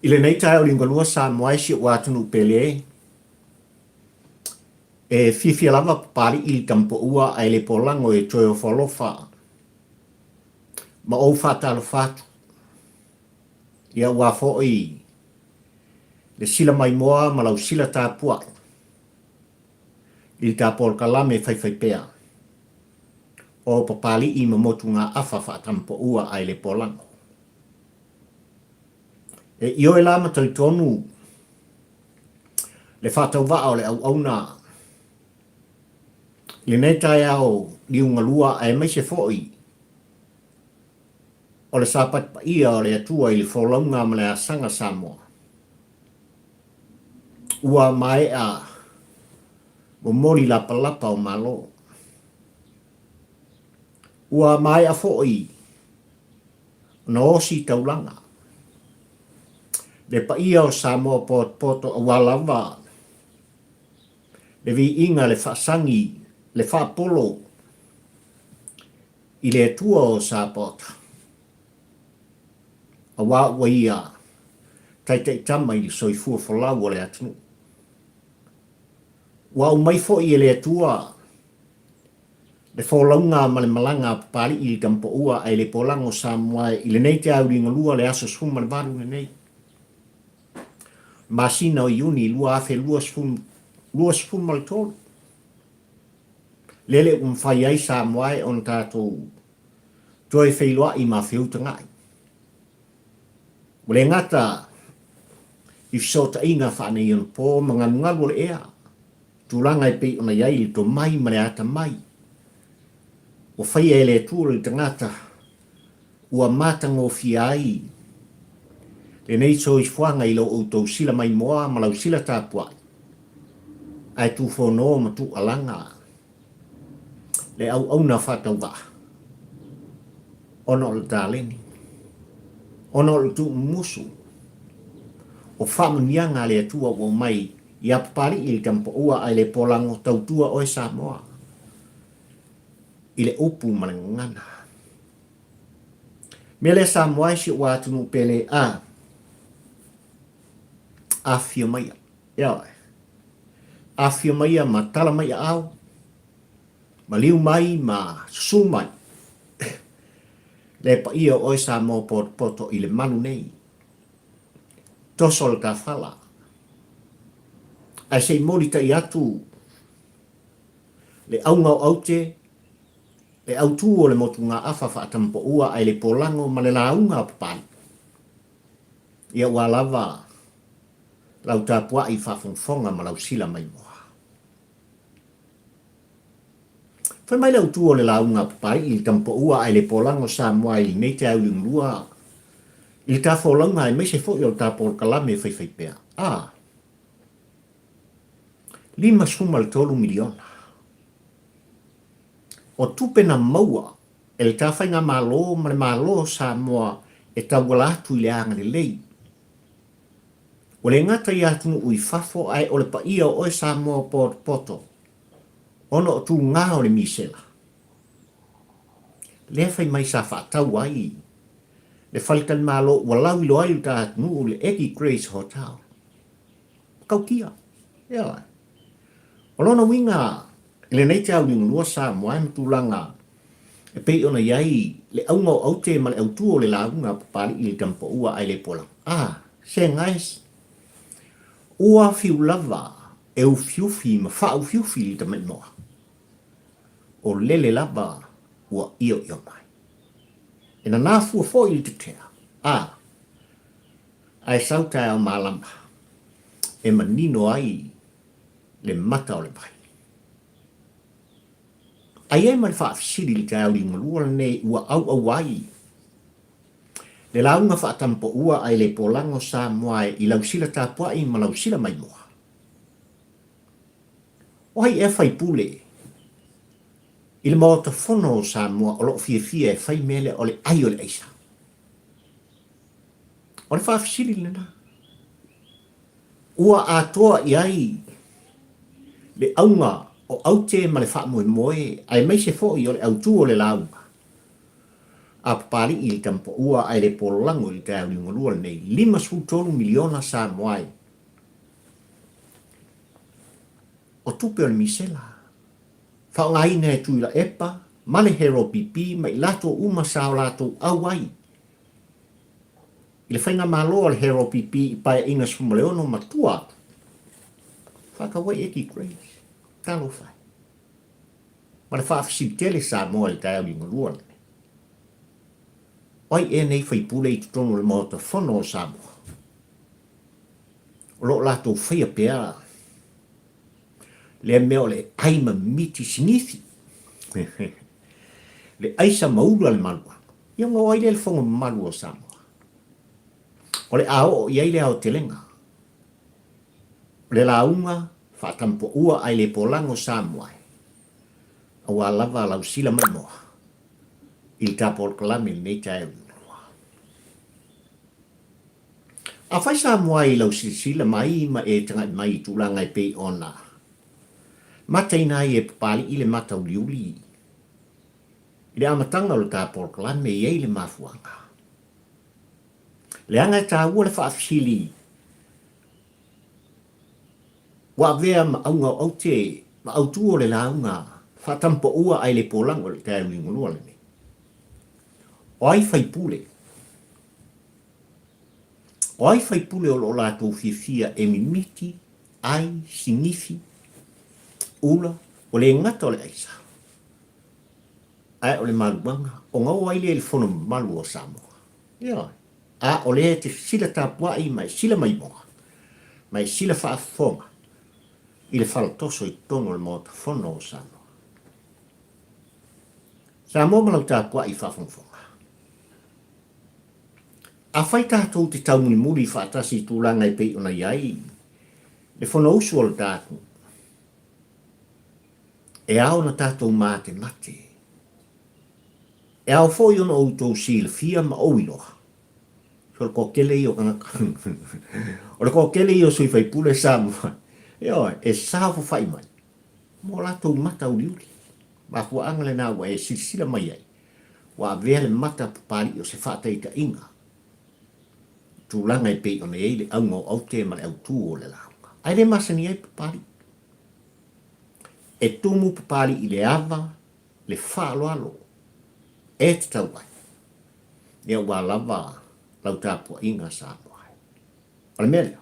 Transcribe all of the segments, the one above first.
I lenei taeao liugalua Samoa e si ou atunuu pele, e fiafia lava Papalii i le tamapoua ae le polago e toe ofo alofa ma ou faatalofa atu. Ia aua foi le sila maimoa ma lau sila tapuai i le ta polokalame faifaipea o Papalii ma Motugaafa faatamapoua ae le polago. E ioe la ma talitonu le faatauvaa o le auauna i lenei taeao liugalua aemaise foi o le sapati paia o le Atua i le folauga ma le asaga Samoa. Ua maea momoli lapalapa o Malo. Ua maea foi ona osi taulaga. Le paia o Samoa potopoto aua lava le viiga, le faasagi, le faapolo i le Atua o Sapaota, aua ua Ia taitaitama i le soifua folau o le atunuu. Ua aumai foi e le Atua le folauga ma le malaga a Papalii i le Tamapoua ae le polago Samoa i lenei teauligalua le aso 18 lenei, masina o Iuni 2023. Lele ua mafai ai Samoa e ona tatou toe feiloai ma feutagai. Ua le gata i fesootaiga faaneionapo ma galugalu o le ea, tulaga e pei ona i ai le tomai ma le atamai ua faia e le Atua le tagata ua matagofie ai lenei soifuaga i lo outou sila maimoa ma lau sila tapuai, ae tufono ma tuualaga le auauna faatauvaa ona o le taleni, ona o le tuumumusu o faamanuiaga a le Atua ua aumai ia Papalii i le tamapaua ae le polago tautua oe Samoa i le upu ma le gagana. Mea lea Samoa e si ou atunuu pele a afifio maia. Ioe. Afifio maia ma tala mai aao, maliu mai ma susu mai le paia o oe Samoa potopoto i le malu nei. Toso le tafala. Ae se i molitai atu le auga o aute, le autū o le motugaafa faatamapaua ae le polago ma le lauga a Papalii. Ia ua lava lau tapuai faafogafoga ma lau sila maimoa. Fai mai le autū o le lauga a Papalii i le tamapaua ae le polago Samoa i lenei taeauliugalua i le ta folauga aemaise foi o le ta polokalame faifaipea. A. $53 miliona o tupe na maua e le ta Faigamalo ma le Malo o Samoa e tauala atu i le agalelei. Ua le gata i atunuu i fafo ae o le paia o oe Samoa potopoto ona o tugā o le misela. Lea fai mai sa faatau ai le faletalimalo ua lauiloa ai le ta atunuu le Eddie Grace Hotel. Matautia. Ioe. O lona uiga i lenei taulingulua Samoa e ma tulaga e pei ona i ai le auga o aute ma le autū o le lauga a Papalii i le tamapaua ae le pola. A, se guys, ua fiu lava e ufiufi ma faaufiufi le tamaimoa. O lele lava ua ioio mai. E nanā fua foi le tetea. A, ae sau taeao malama e manino ai le mata o le vai. A i ai ma le faafesili i le taeao liugalua lenei ua auau ai le lauga faatamapaua ae le polago Samoa i lau sila tapuai ma lau sila maimoa. O ai ea faipule i le Maota Fono o Samoa o lo o fiafia e fai mea lea o le ai o le aisa? O le faafesili lena. Ua atoa i ai le auga o aute ma le faamoemoe aemaise foi o le autū o le lauga. a Papali'i i le Tamapaua ae le pololago i le taeao liugalua lenei, $53 miliona Samoa e o tupe o le misela, faaaogaina e Tuilaepa ma le Hero PP ma i latou uma sa o latou auai i le faigamalo a le Hero PP i Paeaiga 16 ma tua atu. Faatau ai Eddie Grace. Talofa e. Ma le faafesili tele Samoa i le taeao liugalua lenei. O ai ea nei faipule i totonu o le Maota Fono o Samoa? O lo o latou faia pea lea mea o le ai mamiti sinifi. Le aisa maulu a le maluaga. Ia ona o ai lea le fono mamalu o Samoa? O le a oo i ai le aotelega. O le lauga faatampoua ae le polago Samoa e, aua lava lau sila maimoa i le ta polokalame i lenei taeao liugalua. Afai Samoa i lau silasila mai ma e tagai mai i tulaga e pei ona mataina ai e Papali'i le mata uliuli i le amataga o le ta polokalame e i ai le mafuaaga. Leaga e taua le faafesili ua avea ma auga o aute ma autu o le lauga faatampoua ae le polago i le taeao liugalua lenei. O ai faipule? O ai faipule o lo o latou fiafia e mimiti, ai, sinifi, ula, ua le gata o le aisa, ae o le maluaga, ona o ai lea i le fono mamalu o Samoa? Ioe. A o lea e te sila tapuai ma e sila maimoa, ma e sila faafofoga i le falatoso i totonu o le Maota Fono o Samoa. Samoa ma lau tapuai faafogafoga. Afai tatou te taumulimuli faatasi i tulaga e pei ona i ai le Fonousu o le ta atunuu, e ao ona tatou matemate. E ao foi ona outou silafia ma ou iloa, o le toatele ia o tagata, o le toatele ia o sui faipule Samoa, ioe, e saofafai mai ma o latou mata uliuli. Mafuaaga lena ua e silasila mai ai, ua avea le mata papali'i o se faataitaiga i tulaga e pei ona i ai le auga o aute ma le autū o le lauga. Ae le masani ai papali'i. E tumu papali'i i le ava, le faaaloalo e tatau ai, ia ua lava lau tapuaiga Samoa e. O le mea lea,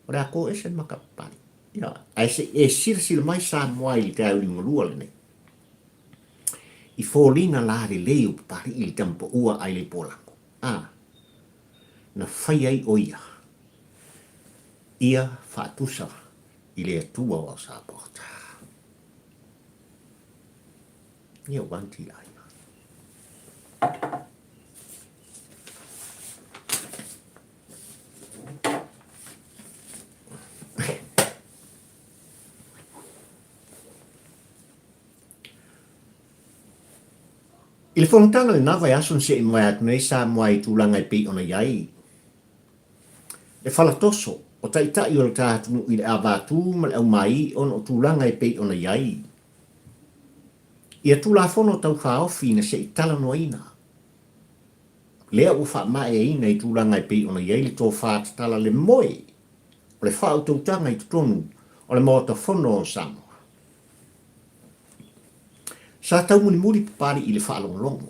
o le a kō ese le mata papali'i. Ia, ae se i e silasila mai Samoa i le taeao liugalua lenei. I foliga la lelei o Papali'i i le tama paua a Ileipolango, a, na fai ai o ia, ia faatusa i le Atua o Samoa. Ia ua anti ai. I le fonotaga i lena vaiaso na seʻi mai atu nei Samoa i tulaga e pei ona i ai le falatoso o taitai o le ta atunuu i le avatū ma le aumāī ona o tulaga e pei ona i ai ia Tulafono Tau Faaofi na seʻi talanoaina lea ua faamaeaina i tulaga e pei ona i ai le tofa tatala le moe o le faautautaga i totonu o le Maota Fono o Samoa. Sa taumulimuli Papali'i i le faalogologo.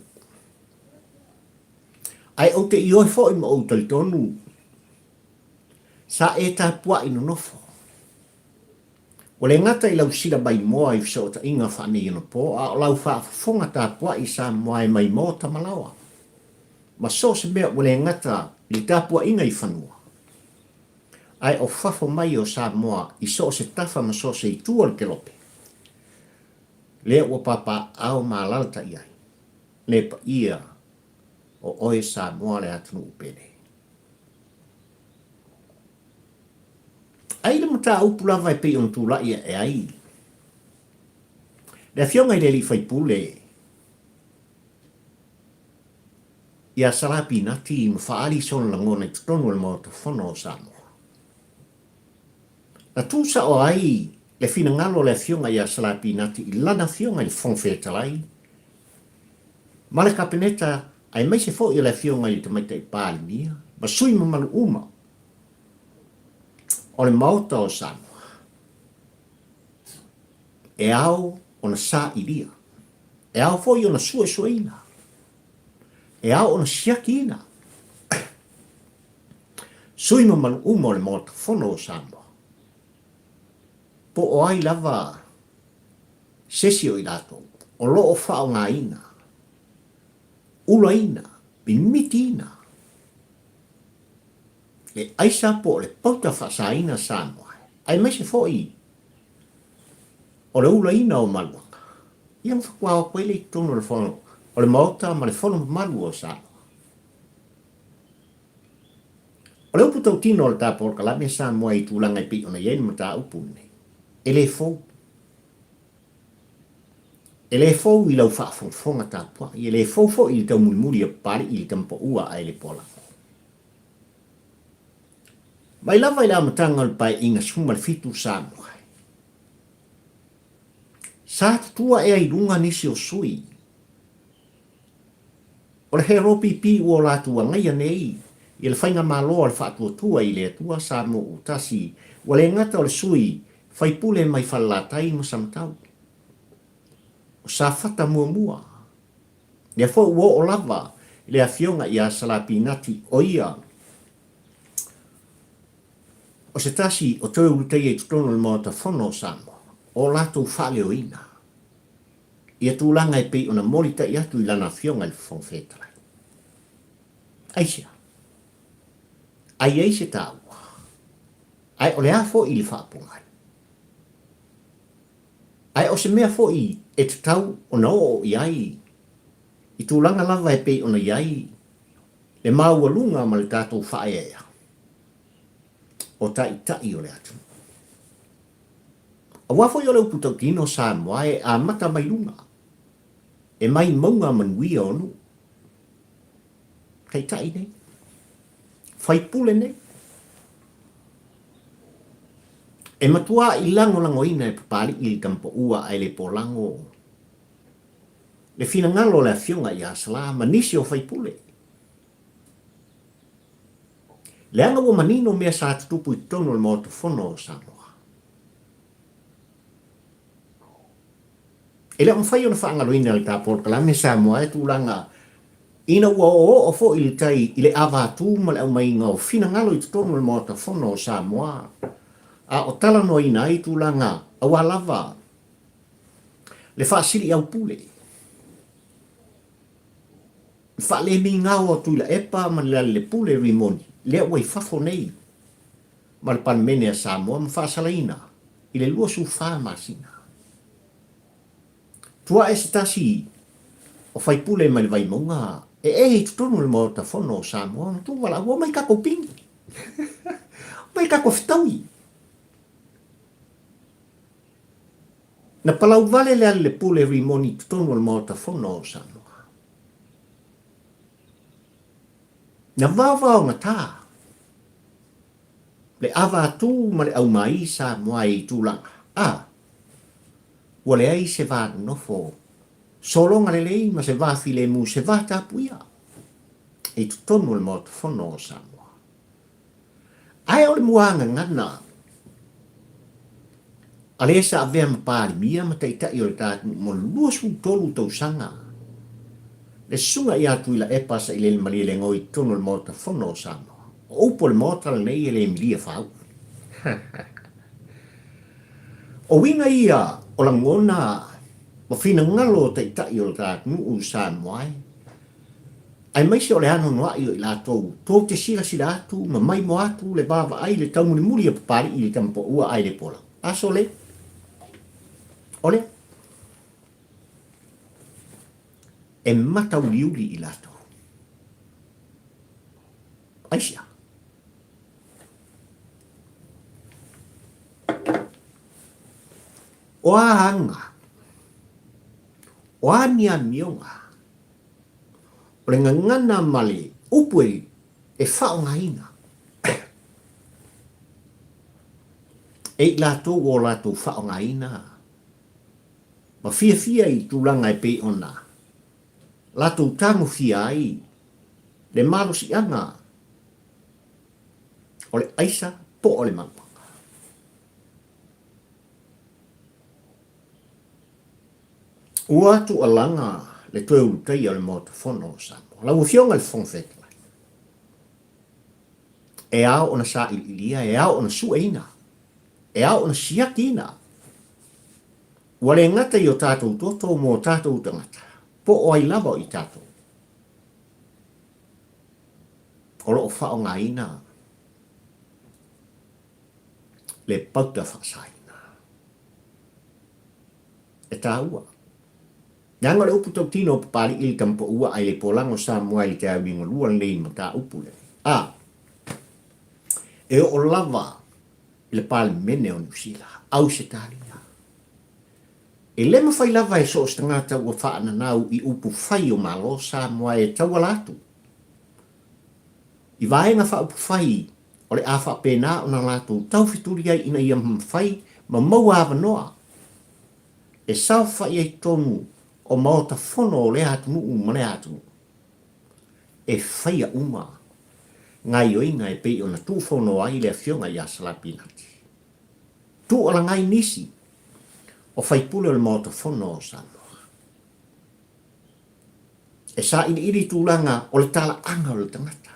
Ae ou te ioe foi ma ou talitonu, sa e tapuai nonofo. Ua le gata i lau sila maimoa i fesootaiga faaneionapo, a o lau faafofoga tapuai sa moae maimoa tamalaoa. Ma so o se mea ua le gata i le tapuaiga i fanua, ae o fafo mai o Samoa i so o se tafa ma so o se itu o le kelope, lea ua papaaao ma alaalatai ai le paia o oe Samoa le atunuu pele. Ai le mataupu lava e pei ona tulai ae ai le Afioga i le Alii Faipule ia Salā Pinati ma faaali sona lagona i totonu o le Maota Fono o Samoa. Na tu sao ai le finagalo o le Afioga ia Salā Pinati i lana Afioga i le Fofoga Fetalai ma le Kapeneta. aemaise foi o le Afioga i le Tamaitai Palemia ma sui mamalu uma o le Maota o Samoa, e ao ona sailia, e ao foi ona suesueina, e ao ona siakiina sui mamalu uma o le Maota Fono o Samoa, po o ai lava se isi o i latou o lo o faaaogaina, ulaina, mimitiina le aisa po o le pauta faasaina Samoa, aemaise foi o le ulaina o maluaga, ia ona faatoa o atu ai lea i totonu o le fono o le Maota ma le fono mamalu o Samoa. O le upu tautino o le ta polokalame Samoa i tulaga e pei ona i ai le mataupu lenei, e le fou. E le fou i lau faafogafoga tapuai, e le fou foi i le taumulimuli a Papalii i le tamapaua ae le poalago. Mai lava i le amataga o le Paeaiga 17 Samoa, sa tutua ea i luga nisi o sui o le HRPP ua o latou agaia nei i le Faigamalo a le Faatuatua i le Atua Samoa ua tasi, ua le gata o le sui faipule mai Falelatai ma Samatau, o Safata muamua, lea foi ua oo lava i le Afioga ia Sala Pinati o ia o se tasi o toe ulutaia i totonu o le Maota Fono o Samoa, o latou faaleoina ia tulaga e pei ona molitai atu i lana Afioga i le Fofoga Fetalai. Aisea? Ai ai se taua? Ae o le a foi le faapogai? Ae o se mea foi e tatau ona oo i ai i tulaga lava e pei ona i ai le maualuga ma le tatou faaeaea o Taitai o le atunuu. Aua foi o le upu tautino Samoa e amata mai luga, e mai mauga manuia o nuu. Taitai nei. Faipule nei. E matuā i lagolagoina e Papali'i le tamapaua ae le polago le finagalo o le Afioga ia Sala ma nisi o faipule. Leaga ua manino mea sa tutupu i totonu o le Maota Fono o Samoa. E le o mafai ona faagaloina e le ta polokalame Samoa e tulaga ina ua oooo foi le tai i le avatū ma le aumaiga o finagalo i totonu o le Maota Fono o Samoa, a o talanoaina ai tulaga aua lava le faasiliaupule, le faalemigao a Tuilaepa ma Lealailepule Rimoni lea ua i fafo nei ma le Palemene a Samoa ma faasalaina i le 24 masina. Tuae se tasi o faipule mai le Vaimauga e ee i totonu o le Maota Fono o Samoa ona tuu valaau, Omai tatou pigi! Omai tatou fetaui! Na palau vale Lealailepule Rimoni i totonu o le Maota Fono o Samoa. Na vaovaogata le avatū ma le aumaī Samoa i tulaga a ua leai se va nonofo sologa lelei ma se va filemu, se va tapuia i totonu o le Maota Fono o Samoa. Ae o le muagagana a le sa avea ma Palemia ma Taitai o le ta atunuu mo le 23 tausaga, le Susuga ia Tuilaepa Sailele Malielegaoi i totonu o le Maota Fono o Samoa. O upu o le Maota lenei e le milia faauu. O uiga ia o lagona ma finagalo o Taitai o le ta atunuu Samoa e Aemaise o le anoanoai o i latou tou te silasila atu ma maimoa atu le vaavaai i le taumulimuli a Papali'i i le tamapaua ae le pola. Aso le. O lea. E matauliuli i latou. Aisea? O a aga? O a ni amioga? O le gagana ma le upu e faaaogaina e i latou o latou faaaogaina ma fiafia i tulaga e pei ona latou tagofia ai. Le malosiaga o le aisa po o le maluaga. Ua tuualaga le toe ulutaia o le Maota Fono o Samoa. Lau Afioga i le Fofoga Fetalai, e ao ona sailiilia, e ao ona sueina, e ao ona siakiina. Ua le gata i o tatou toto mo o tatou tagata, po o ai lava o i tatou, o lo o faaaogaina le pauta faasaina. E taua. Leaga o le upu tautino o Papali'i i le Tamapaua ai le Polago Samoa i le te auligalua lenei mataupu lenei. A. E oo lava i le Palemene o Niu Sila, Ausetalia. E le mafai lava e so o se tagata ua faananau i upu fai o Malo Samoa e tauala atu i vaega faaupufai o le a faapena ona latou taufetuli ai ina ia mafai ma maua avanoa e saofai ai totonu o maota fono o lea atunuu ma lea atunuu e faia uma gaioiga e pei ona tuufono ai le Afioga ia Sala Pinati. Tuualaga ai nisi o faipule o le Maota Fono o Samoa e sailiili tulaga o le talaaga o le tagata,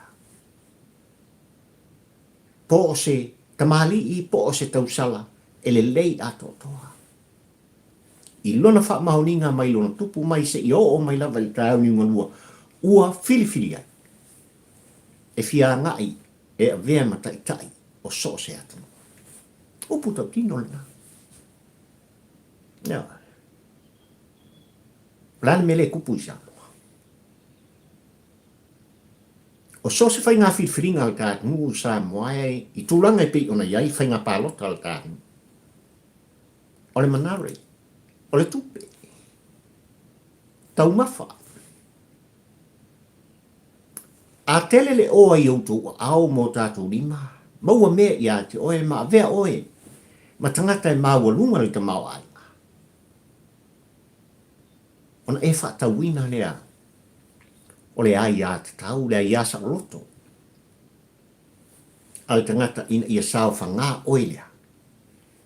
po o se tamalii po o se tausala e lelei atoatoa. I lona faamaoniga mai lona tupu mai seia oo mai lava i le taeao niugalua ua filifili ai e fia agai e avea ma taitai o so o se atunuu. Upu tautino lena. Ioe. O le a le mea lea e tupu i Samoa? O so o se faiga filifiliga a le ta atunuu i Samoa e i tulaga e pei ona i ai faiga palota a le ta atunuu, o le manare, o le tupe, taumafa. A tele le oa i outou aao ma o tatou lima, maua mea ia te oe ma avea oe ma tagata e maualuga le tamaoaiga, ona e faatauina lea o le aiatatau, le aia saoloto a le tagata ina ia saofaga oe lea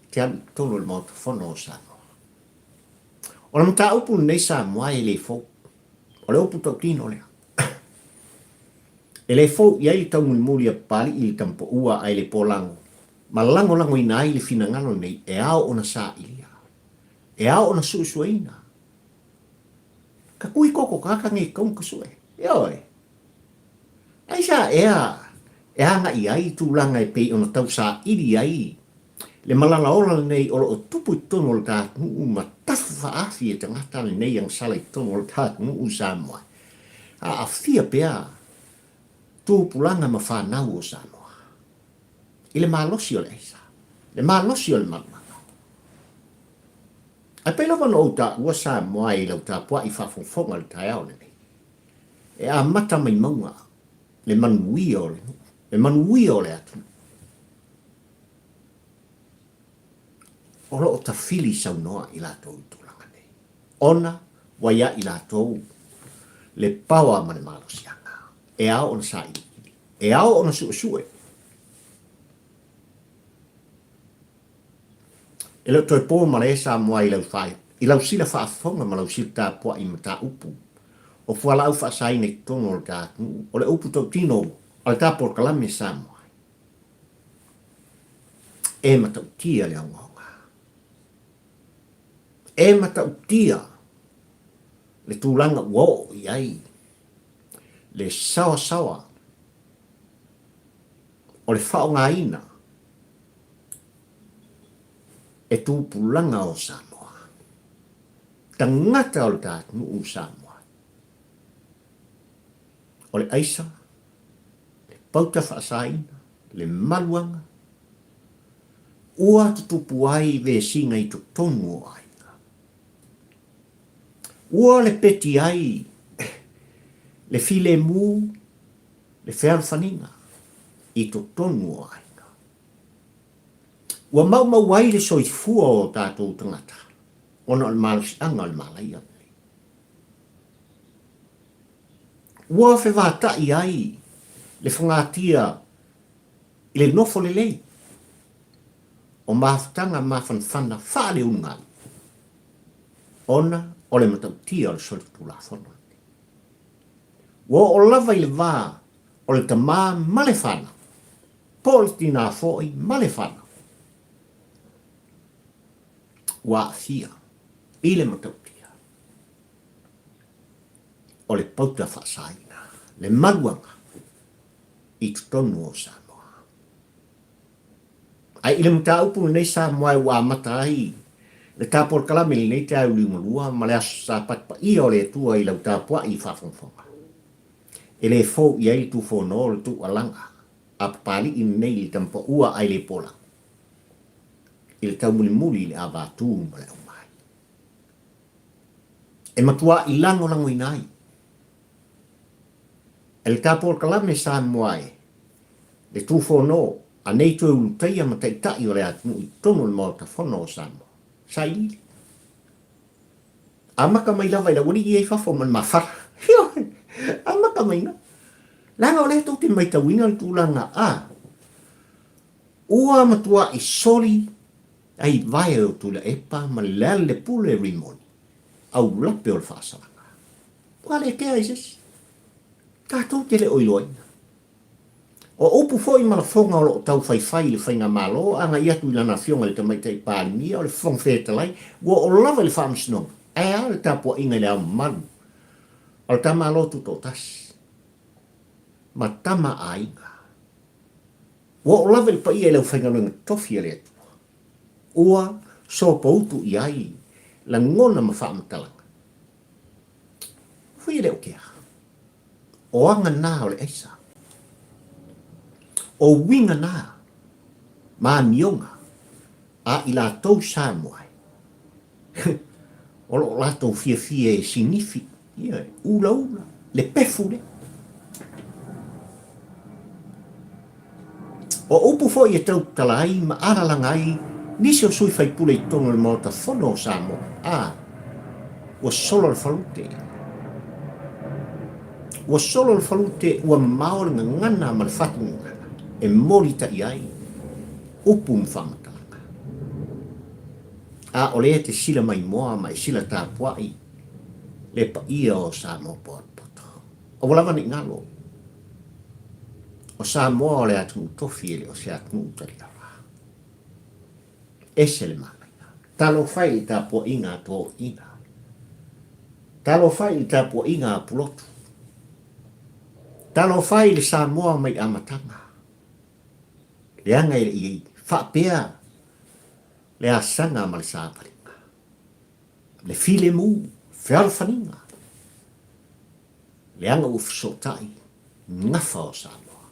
e te alu i totonu o le Maota Fono o Samoa. O le mataupu lenei Samoa e le fou. O le upu tautino lea. E le fou i ai le taumulimuli a Papali'i i le Tamapaua ae le Polago ma lagolagoina ai le finagalo lenei e ao ona sailia, e ao ona suesueina. Ka kui koko ka ka nge kaunga ka sue. Ioe. Aisea ea e agai ai i tulaga e pei ona tausaili ai le malala ola lenei o lo o tupu i totonu o le ta atunuu ma tafu faaafi e tagata lenei agasala i totonu o le ta atunuu i Samoa, aafia pea tupulaga ma fanau o Samoa i le malosi o le aisa, le malosi o le malumalu. Ae pei lava ona ou taua Samoa i lau tapuai faafogafoga i le taeao lenei, e amata mai mauga le manuia o le nuu, le manuia o le atunuu. O lo o tafili saunoa i latou i tulaga nei, ona ua ia i latou le paoa ma le malosiaga e ao ona sailiili, e ao ona suesue. E le o toe po malae Samoa i lau i lau sila faafofoga ma lau sila tapuai mataupu o fualaau faasaina i totonu o le ta atunuu, o le upu tautino a le ta polokalame Samoa. E matautia le ogaoga. E matautia le tulaga ua oo i ai le saoasaoa o le faaaogaina e tupulaga o Samoa, tagata o le ta atunuu o Samoa. O le aisa, le pauta faasaina, le maluaga, ua tutupu ai vesiga i totonu o aiga. Ua lepeti ai le filemu, le fealofaniga i totonu o aiga. Ua maumau ai le soifua o tatou tagata ona o le malosiaga o le malaia lenei. Ua fevatai ai le fogatia i le nofo lelei o mafutaga mafanafana faaleulugalii ona o le matautia o le solitulafono lenei. Ua oo lava i le va o le tamā ma le fanau, po o le tinā foi ma le fanau, ua aafia i le matautia o le pauta faasaina, le maluaga i totonu o Samoa. Ae i le mataupu lenei Samoa ua amata ai le ta polokalame i lenei taeao liugalua ma le Aso Sapati paia o le Atua i lau tapuai i faafogafoga. E le fou i ai le tufono o le tuualaga a Papalii lenei i le tamapaua ae le polau i le taumulimuli i le avatū ma le aumai. E matuaʻi lagolagoina ai e le ta polokalame Samoa e le tufono a nei toe ulutaia ma taitai o le atunuu i totonu o le Maota Fono o Samoa. Sailiili. Amata mai lava i le aualii ia i fafo ma le mafala. Ioe! Amata mai ina. Leaga o lea tou te maitauina le tulaga a ua matuaʻi soli ai vae o Tuilaepa ma Lealailepule Rimoni, aulape o le faasalaga. Ua le kea i se isi. Tatou te le o iloaina. O upu foi ma lafoga o lo o tau faifai i le Faigamalo agai atu i lana Afioga i le Tamaitai Palemia o le Fofoga Fetalai, ua oo lava i le Faamasinoga, ae a le tapuaiga i le Ao Mamalu o le ta Malo Tutoatasi ma tama a aiga. Ua oo lava i le paia i le aufaigaluega tofi a le Atua, ua sopoutu i ai lagona ma faamatalaga. Fui e le o ke aha. O aga nā o le aisa. O uiga nā ma amioga a i latou Samoa e. O lo o latou fiafia e sinifi, ioe, ulaula, le pefu lea. O upu foi e tautala ai ma alalaga ai nisi o sui faipule i totonu o le Maota Fono o Samoa, a, ua solo le falute. Ua solo le falute, ua mamao le gagana ma le fatu gagana e molitaʻi ai upu ma faamatalaga. A o lea e te sila maimoa ma e sila tapuaʻi le paia o Samoa potopoto. Aua lava ne i galo. O Samoa o le atunuu tofi e le o se atunuu taliava. Ese le manaia. Talofa i le tapuaiga a toeaiina. Talofa i le tapuaiga a Pulotu. Talofa i le Samoa mai amataga. Leaga e le i faapea le asaga ma le savaliga. Le filemu, fealofaniga. Leaga ua fesootai gafa o Samoa.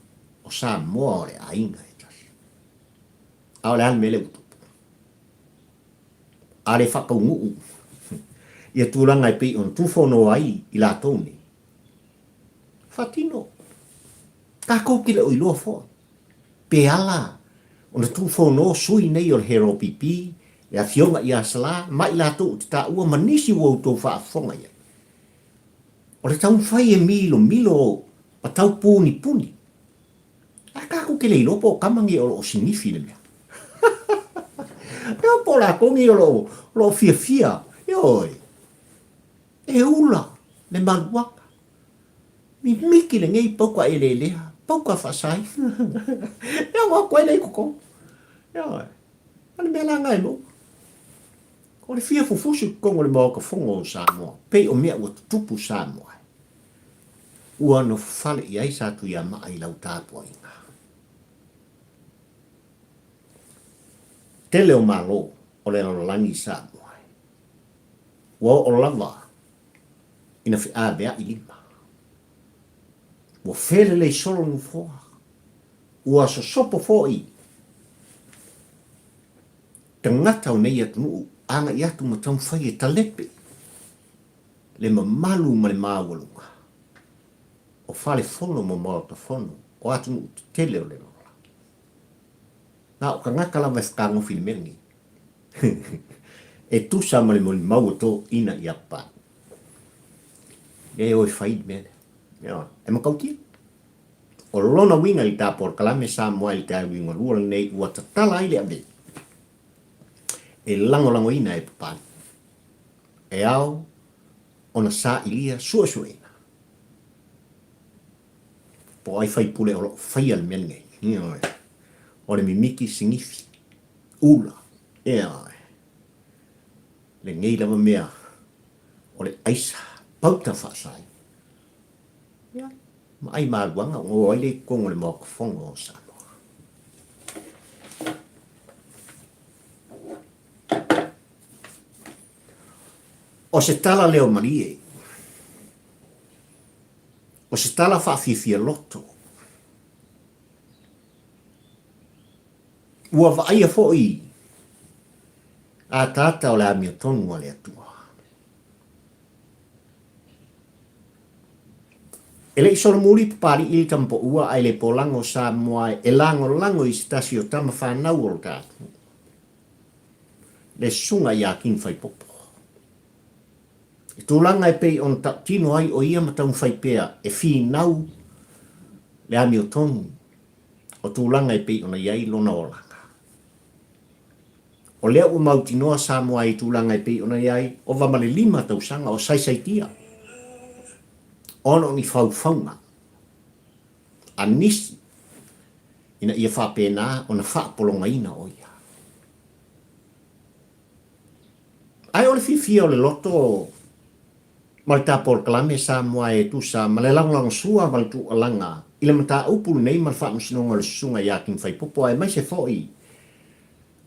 O Samoa o le aiga e tasi. A o le a le mea lea ua tupu? A le faataunuu ia tulaga e pei ona tufono ai i latou nei, faatino. Tatou te le o iloa foi pe ala ona tufono sui nei o le HRPP, le Afioga ia Salã ma i latou o te taua ma nisi ua outou faafofoga i ai. O le taumafai e milomilo ma tau punipuni. Ae tatou te le iloa po o tama nei o lo o sinifi le mea. Ioe, po o latou nei o lo o, o lo o fiafia. Ioe, e ula le maluaga. Mimiti lenei pauka eleelea, pauka faasaina. E ago atu ai lea i totonu. Ioe, o le mea la lena e maua. O le fia fufusi i totonu o le Maota Fono o Samoa, pei o mea ua tutupu Samoa. Ua nofofale i ai Satuiamaa i lau tapuaiga. Tele o Malo o le lalolagi i Samoa. Ua oo lava ina feaveai lima. Ua felelei solo nofoa. Ua sosopo foi tagata o nei atunuu agai atu ma taumafai e talepe le mamalu ma le maualuga o fale fono ma maota fono o atunuu tetele o le lalolagi. Na o tagata lava e fetagofi i le mea lenei e tusa ma le molimau o toeaiina i Iapani. E o e fai le mea lea. Ioe, e matautia. O lona uiga i le ta polokalame Samoa i le taeao liugalua lenei ua tatala ai le aveu e lagolagoina e Papalii e ao ona sailia suesueina po o ai faipule o lo o faia le mea lenei. Ioe, o le mimiti sinifi, ula, ioe, lenei lava mea o le aisa pauta faasaina. Ia, ma ai maluaga ona o ai lea i totonu o le Maota Fono o Samoa. O se tala leo malie, o se tala faafiafia loto, ua vaaia foi ataata o le amiotonu a le Atua. E le i solomuli Papali'i i le tamapoua ae le polago o Samoa e lagolago i se tasi o tama fanau o lo ta atunuu, le Susuga ia King Faipopo. I tulaga e pei ona tautino ai o ia ma taumafai pea e finau le amiotonu o tulaga e pei ona i ai lona olaga. O lea ua mautinoa Samoa i tulaga e pei ona i ai, ova ma le 5 tausaga o saisaitia ona o ni faufauga a nisi ina ia faapena ona faapologaina o ia. Ae o le fiafia o le loto ma le ta polokalame Samoa e tusa ma le lagolagosua ma le tuualaga i le mataupu lenei ma le faamasinoga o le Susuga ia King Faipopo aemaise foi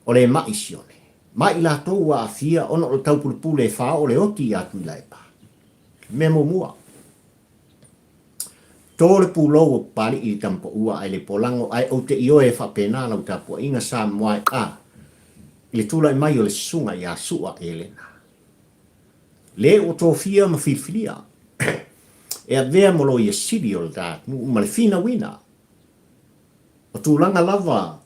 o le ma'i sione, ma i latou ua aafia ona o le taupulepule e faaoo le oti iā Tuilaepa. Mea muamua, to le pulou o Papali'i i le tamapaua ae le polago ae ou te ioe e faapena lau tapuaiga Samoa e a i le tulai mai o le Susuga iā Su'a Elena. Le ua tofia ma filifilia e avea mo loia sili o le ta atunuu ma le finauina o tulaga lava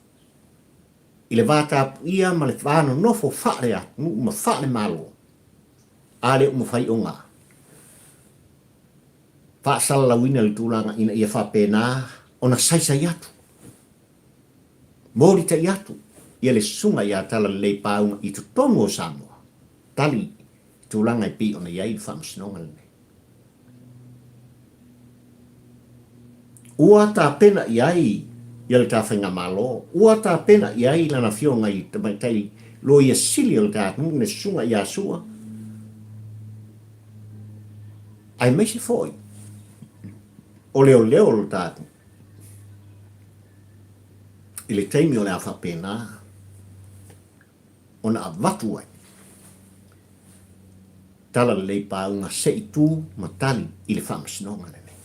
i le va tapuia ma le va nonofo faale-atunuu ma faale-Malo, a lea ua mafai ona faasalalauina le tulaga ina ia faapena ona saisai atu, molitai atu ia le susuga ia Talalelei Pāuga i totonu o Samoa, tali i tulaga e pei ona i ai le faamasinoga lenei. Ua tapena i ai ia le ta faigamalo, ua tapena i ai lana afioga i le tamaitai loia sili o le ta atunuu le susuga ia Sua, aemaise foi o leoleo o le ta atunuu. I le taimi o le a faapena ona avatu ai Talalelei Pāuga se i tū ma tali i le faamasinoga lenei.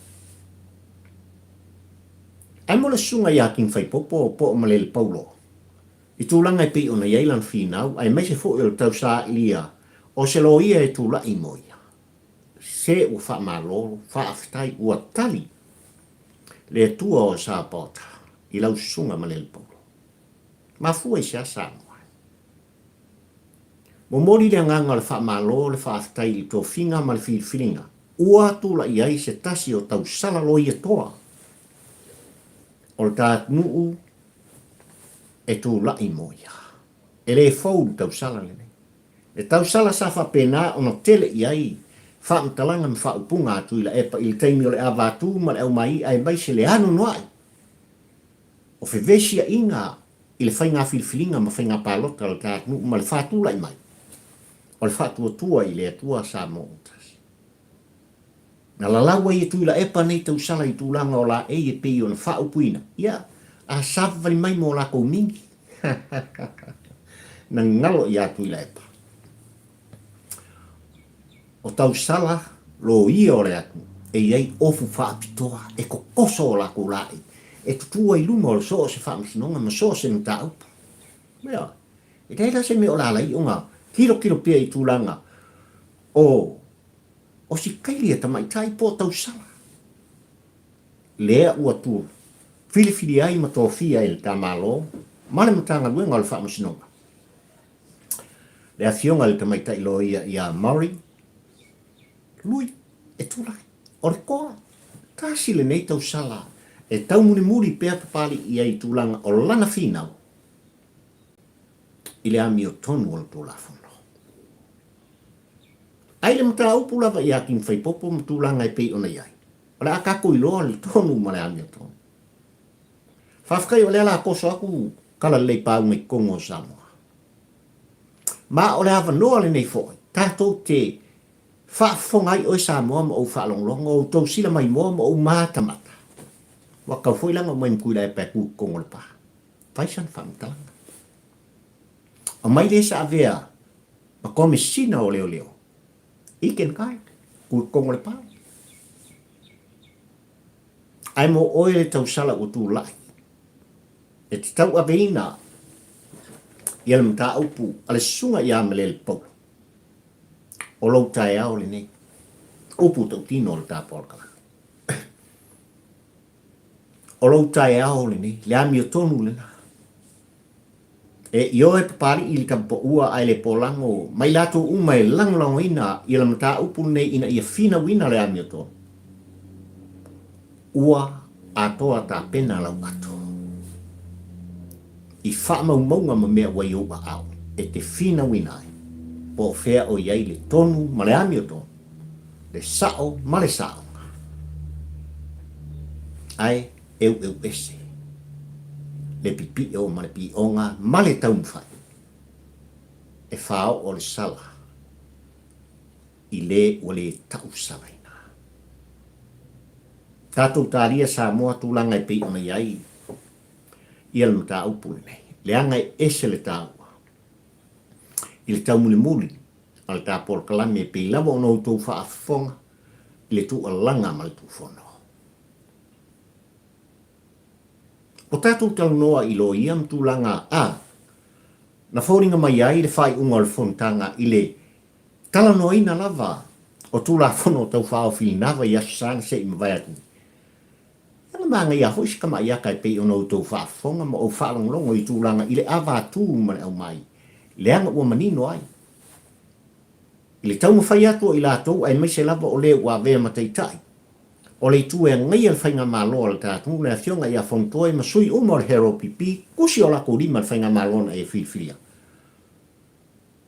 Ae mo le susuga ia King Faipopo po o Malele Paulo, i tulaga e pei ona i ai lana finau aemaise foi o le tausaailia o se loia e tulai mo ia, se ua faamalo, faafetai, ua tali le Atua o Sapaota i lau susuga Malele Paulo. Mafua i se a Samoa? Momoli le agaga o le faamalo, le faafetai i le tofiga ma le filifiliga ua tulai ai se tasi o tausala loia toa o le ta atunuu e tulai mo ia. E le fou le tausala lenei. Le tausala sa faapena ona tele i ai faamatalaga ma faaupuga a Tuilaepa i le taimi o le avatū ma le aumaii'a aemaise le anoanoai o fevesia'iga i le faiga filifiliga ma faiga palota a le ta atunuu ma le faatulai mai o le faatuatua i le Atua Samoa ua tasi. Na lalau ai e Tuilaepa nei tausala i tulaga o laei e pei ona faaupuina, ia, a savavali mai mo lakou mingi. Na galo iā Tuilaepa. O tausala loia o le atunuu e i ai ofu faapitoa e kokoso o lakou laei e tutū ai luma o so o se faamasinoga ma so o se mataupu. Ioe. E leai la se mea o le ala ai ona kilokilo pea i tulaga o Osikaili tamaitai po o tausala. Lea ua tu filifili ai ma tofia e le ta Malo ma le Matagaluega o le Faamasinoga. Le afioga i le tamaitai loia ia Murray Lui e tulai, o le toa. Tasi lenei tausala e taumulimuli pea Papali'i ai i tulaga o lana finau i le amiotonu o le Tulafono. Ai le mataupu lava ia King Faipopo ma tulaga e pei ona i ai, o le a tatou iloa le tonu ma le amiotonu. Faafetai o lea la toso atu tala lelei pauga i totonu o Samoa. Ma o le avanoa lenei foi tatou te faafofoga ai oe Samoa ma ou faalogologo, outou sila maimoa ma ou matamata. Ua tatau foi la ona aumai ma Tuilaepa e tu i totonu o le pa. Fai sana faamatalaga. Aumai le sa avea ma Komesina o Leoleo i Kenkai, tu i totonu o le pa. Ae mo oe le tausala ua tulai, e te tauaveina ia le mataupu a le Susuga ia Maleele Paulo. O lou taeao lenei. Upu tautino o le ta polokalame. O lou taeao lenei, le amiotonu lena. E ioe Papali'i i le tapupaua ae le polago ma i latou uma e lagolagoina ia le mataupu lenei ina ia finauina le amiotonu. Ua atoa tapena lau ato i faamaumauga ma mea ua i ou aao e te finauina ai po o fea o i ai le tonu ma le amiotonu, le sa'o ma le saoga. Ae eueuese le pipi'o ma le pi'oga ma le taumafai e faao'o le sala i le ua le ta'usalaina. Tatou talia Samoa tulaga e pei ona i ai ia le mataupu lenei, leaga e ese le taua i le taumulimuli a le ta polokalame e pei lava ona outou faafofoga i le tuualaga ma le tuufono. O tatou talanoa i loia ma tulaga a na foliga mai ai le faaiuga o le fonotaga i le talanoaina lava o Tulafono Tau Faaofi i lena vaiaso sa na se i mavae atu nei. Ia na manaia foi se tamai ata e pei ona outou faafofoga ma ou faalogologo i tulaga i le avatū ma le aumai, leaga ua manino ai i le taumafai atu o i latou aemaise lava o le ua avea ma taitai o le itu e agaia le faigamalo a le ta atunuu, le Afioga ia Fonotoe ma sui uma o le HRPP, tusi o latou lima i le faigamalo na e filifilia.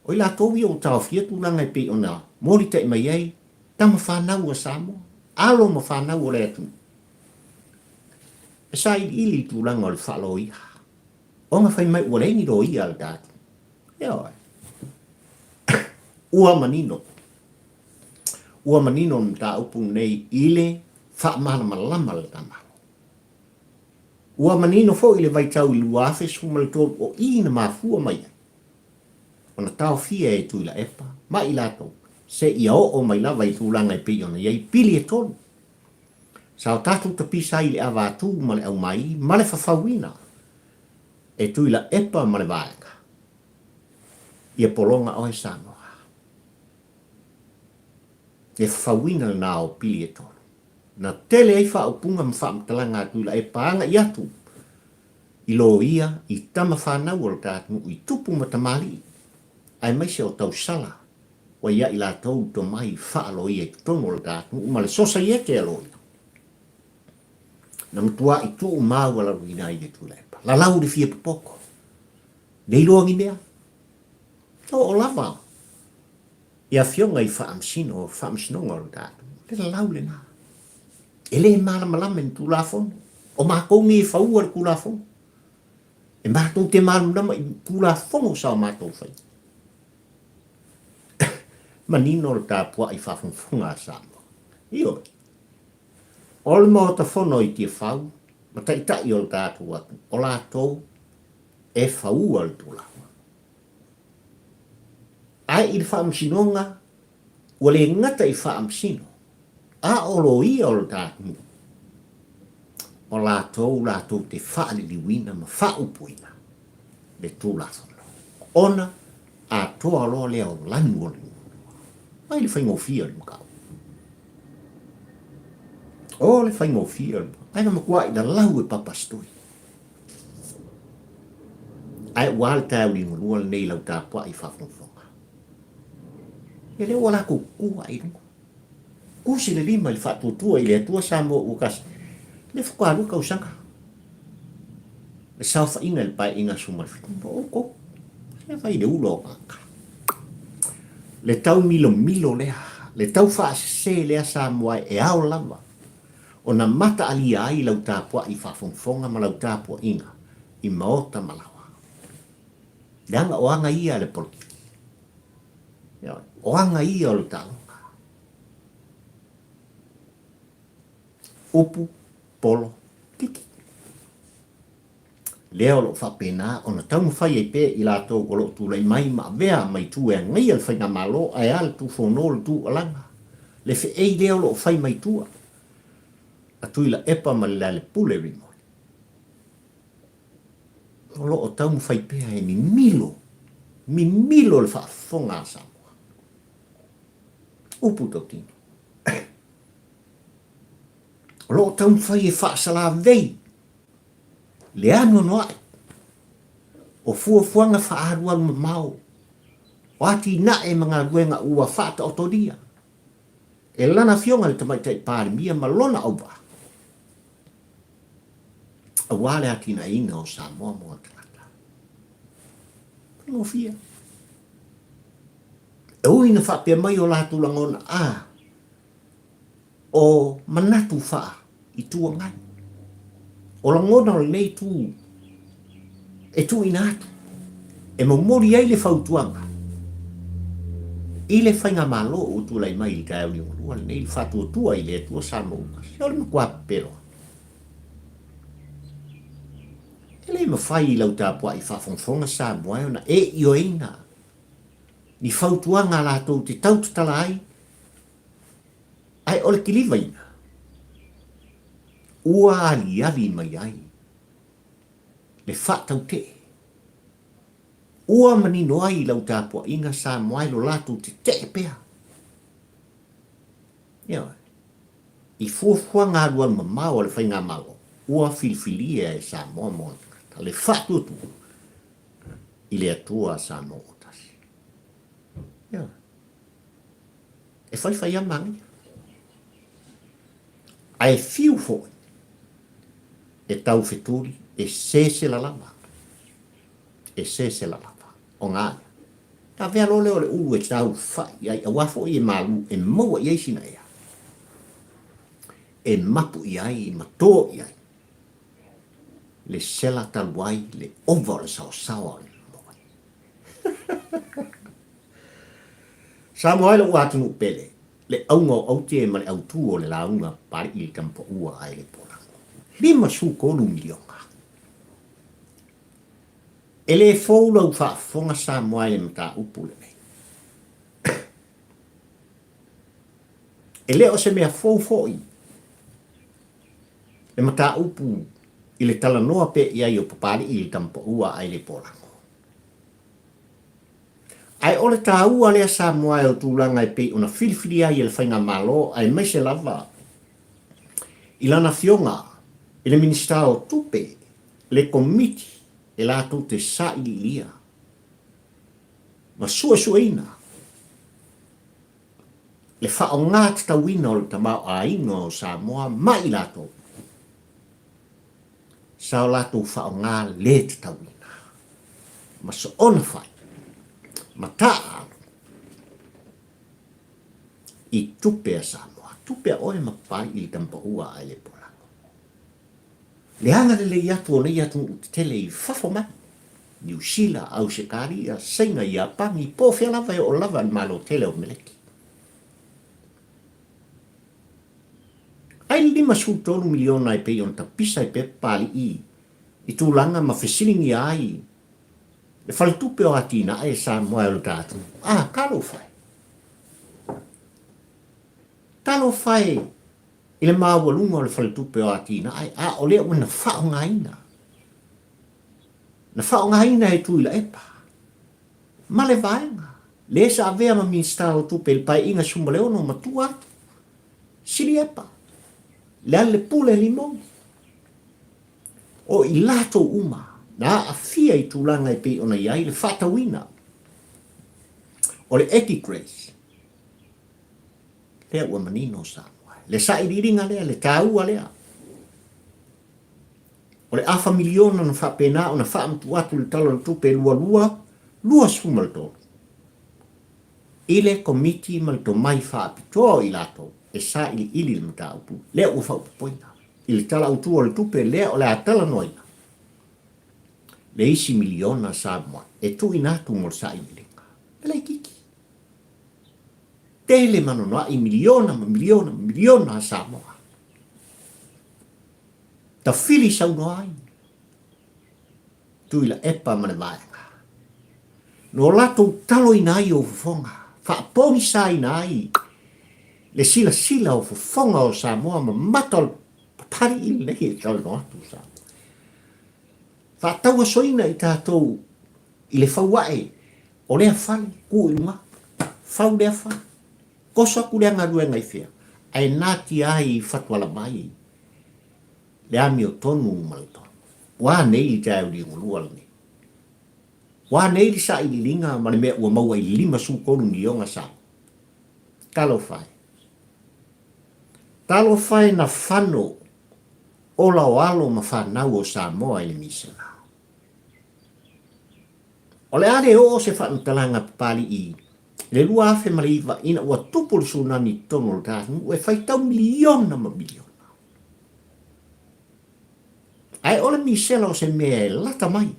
O i latou ia ua taofia tulaga e pei ona molitai mai ai tama fanau a Samoa, alo ma fanau o le atunuu. E sailiili i tulaga o le faaloia, ona fai mai ua leai ni loia a le ta atunuu. Ioe. Ua manino. Ua manino le mataupu lenei i le faamalamalama a le ta Malo. Ua manino foi le vaitau i le 2013 o i na mafua mai ai ona taofia e Tuilaepa ma i latou seia oo mai lava i tulaga e pei ona i ai pili e tolu. Sa o tatou tapisa ai i le avatū ma le aumai ma le fafauina e Tuilaepa ma le vaega. Ia pologa oe Samoa. Le fafauina lena o pili e tolu. Na tele ai faaupuga ma faamatalaga a Tuilaepa agai atu i loia, i tama fanau o le ta atunuu, i tupu ma tamalii, aemaise o tausala ua ia i latou le tomai faaloia i totonu o le ta atunuu ma le sosaiete a loia. Na matua'i tuumaualaloina ai e Tuilaepa. Lalau le fia popoto. Le iloa ni mea. Oo lava i afioga i faamasino, faamasinoga o le ta atunuu. Le lalau lena. E le malamalama i ni Tulafono. O matou nei e faua le Tulafono. E matou te malamalama i Tulafono sa o matou faia. Manino le tapuai faafogafoga a Samoa. Ioe. O le Maota Fono i Tiafau ma Taitai o le tatou atunuu, o latou e faua le Tulafono. Ae i le Faamasinoga, ua le gata i faamasino, a o loia o le ta atunuu, o latou latou te faaliliuina ma faaupuina le Tulafono, ona atoa loa lea o lanu o le nuu. Mai le faigofie o le mataupu. O le faigofie o le mataupu. Ae na matuai lalau e Papasitoi. Ae ua a le taeao liugalua lenei i lau tapuai faafogafoga. Ia lea ua latou tutu ae i luga. Tusi le lima i le faatuatua i le Atua Samoa ua tasi, lea faatoa lua tausaga le saofaiga i le Paeaiga 17. O outou, se fai le ula o tagata. Le tau milomilo lea, le tau faasese lea Samoa e ao lava ona mataalia ai lau tapuai faafogafoga ma lau tapuaiga i maota ma laoa. Leaga o aga ia a le polokiki. O aga ia o le taaloga. Upu polo kiki. Lea o lo o faapena ona taumafai ai pea i latou o lo o tulai mai ma avea mai tu e agaia le faigamalo ae a le tufono le tuualaga, le feei lea o lo o fai mai tua a Tuilaepa ma le Lealepule Rimoni. O lo o taumafai pea e mimilo, mimilo le faafofoga a Samoa. Upu tautino. O lo o taumafai e faasalavei le anoanoai o fuafuaga faaalualu mamao o atinae ma galuega ua faataotolia e lana Afioga i le Tamaitai Palemia ma lona auvaa aua le atinaeina o Samoa ma ona tagata. Faigofie. E ui ina faapea mai o latou lagona, a, o manatu faa Itu Agai. O lagona o lenei itu e tuuina atu e momoli ai le fautuaga i le Faigamalo ua tulai mai i le taeao liugalua lenei, le faatuatua i le Atua Samoa ua tasi. O le matua pepelo lava. E le mafai i lau tapuai faafogafoga Samoa e ona e ioeina ni fautuaga a latou te tautatala ai Ae o le kilivaina, ua aliali mai ai le faatautee. Ua manino ai i lau tapuaiga Samoa e lo latou tetee pea. Ioe. I fuafuaga alualu mamao a le Faigamalo, ua filifilia e Samoa ma ona tagata le faatuatua i le Atua Samoa ua tasi. Ioe. E whaiwhai a manaia. Ae fiu foi e tau fetuli, e sesela lava, e sesela lava o ngā ia. Ka vea loa lea o le ulu e tau whai i ai, aua foi e malu, e maua i ai sina ea, e mapu i ai, ma tō i ai, le sela talu ai, le ova o le saosaoa o le moe. Samoa ai lou atunuu pele, le auga o aute ma le autū o le lauga Papali'i i le Tamapaua ae le Polago. 53 miliona. E le fou lau faafofoga Samoa i le mataupu lenei. E le o se mea fou foi le mataupu i le talanoa pea i ai o Papali'i i le Tamapaua ae le Polago. Ae o le taua lea Samoa e o tulaga e pei ona filifili ai e le Faigamalo aemaise lava i lana Afioga i le Minisita o Tupe le Komiti e latou te sailiilia ma suesueina le faaaoga tatauina o le tamaoaiga o Samoa ma i latou sa o latou faaaoga le tatauina ma soona fai ma taaalo i tupe a Samoa, tupe a oe ma Papali'i i le tamapaua a Aelepolago. Le agalelei atu o nei atunuu tetele i fafo mai, Niu Sila, Ausetalia, Saina, Iapani, po o fea lava e oo lava i le Malo tele o Meleki. Ai le 53 miliona e pei ona tapisa ai pea Papali'i i tulaga ma fesiligia ai le faletupe o atinae e Samoa e o le ta atunuu. A, talofa e! Talofa e i le maualuga o le faletupe o atinae, a o lea ua na faaaogaina. Na faaaogaina e Tuilaepa ma le vaega le sa avea ma Minisita o Tupe i le Paeaiga 16 ma tua atu. Siliepa, Lealailepule Limoni. O i latou uma na aafia i tulaga e pei ona i ai le faatauina o le Etigrace. Lea ua manino Samoa. Le sailiiliga lea, le taua lea. O le afa miliona na faapena ona faamatuu atu i le Tala o le Tupe 22/23 i le Komiti ma le tomai faapitoa o i latou e sailiili le mataupu lea ua faaopoopoina i le Tala Autu o le Tupe lea o le a talanoaina le isi miliona Samoa e tuuina atu mo le sailiiliga. E laitiiti. Tele ma anoanoai miliona ma miliona ma miliona a Samoa. Tafili saunoa ai Tuilaepa ma le vaega. No latou taloina ai ou fofoga, faapogisaina ai le silasila o fofoga o Samoa ma mata o le papalii lenei e talanoa atu Samoa. Faatauasoina i tatou i le fau ae o lea fale, ku i luga, fau lea fale, toso atu lea galuega i fea, ae natia ai i fatuala mai le amiotonu ma le tonu. Ua a nei le taeao liugalua lenei? Ua a nei le sailiiliga ma le mea ua maua i le 53 miliona Samoa? Talofa e! Talofa e na fano ola o alo ma fanau o Samoa i le misela. O le a le oo se faamatalaga Papalii i le 2009 ina ua tupu le tsunami i totonu o le ta atunuu e faitau miliona ma miliona. Ae o le misela o se mea e lata mai.